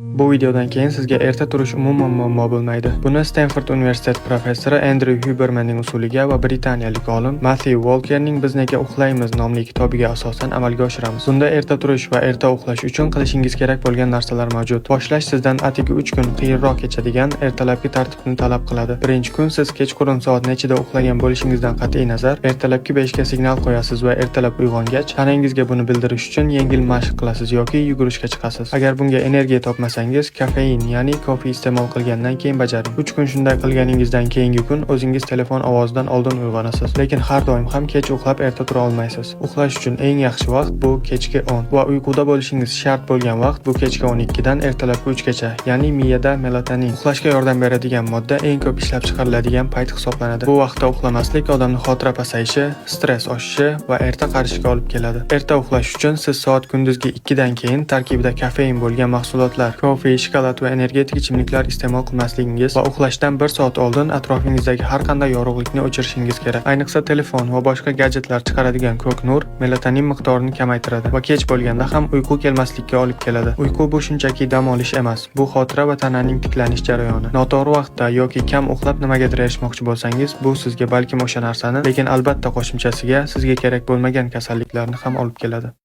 Bu videodan keyin sizga erta turish umuman muammo bo'lmaydi. Buni Stanford universiteti professori Endryu Hubermanning usuliga va britaniyalik olim Matthew Walkerning "Biz nega uxlaymiz" nomli kitobiga asosan amalga oshiramiz. Bunda erta turish va erta uxlash uchun qilishingiz kerak bo'lgan narsalar mavjud. Boshlash sizdan atigi 3 kun qiyinroq kechadigan ertalabki tartibni talab qiladi. Birinchi kun siz kechqurun soat nechida uxlagan bo'lishingizdan qat'iy nazar, ertalabki 5 ga signal qo'yasiz va ertalab uyg'ongach, tanangizga buni bildirish uchun yengil mashq qilasiz yoki yugurishga chiqasiz. Agar bunga energiya topmasangiz, kofein, ya'ni kofe iste'mol qilgandan keyin bajaring. 3 kun shunday qilganingizdan keyingi kun o'zingiz telefon ovozidan oldin uyg'onasiz. Lekin har doim ham kech uxlab, erta tura olmaysiz. Uxlash uchun eng yaxshi vaqt bu kechki 10 va uyquda bo'lishingiz shart bo'lgan vaqt bu kechki 12 dan ertalabki 3 gacha, ya'ni miyada melatonin, uxlashga yordam beradigan modda eng ko'p ishlab chiqariladigan payt hisoblanadi. Bu vaqtda uxlamaslik odamni xotira pasayishi, stress oshishi va erta qarishga olib keladi. Erta uxlash uchun siz soat kunduzgi 2 dan keyin tarkibida kofein bo'lgan mahsulotlar, kofe, shokolad va energetik ichimliklar iste'mol qilmasligingiz va uxlashdan 1 soat oldin atrofingizdagi har qanday yorug'likni o'chirishingiz kerak. Ayniqsa, telefon va boshqa gadjetlar chiqaradigan ko'k nur melatonin miqdorini kamaytiradi va kech bo'lganda ham uyqu kelmaslikka olib keladi. Uyqu bu shunchaki dam olish emas, bu xotira va tananing tiklanish jarayoni. Noto'g'ri vaqtda yoki kam uxlab nimagadir erishmoqchi bo'lsangiz, bu sizga balkim o'sha narsani, lekin albatta qo'shimchasiga sizga kerak bo'lmagan kasalliklarni ham olib keladi.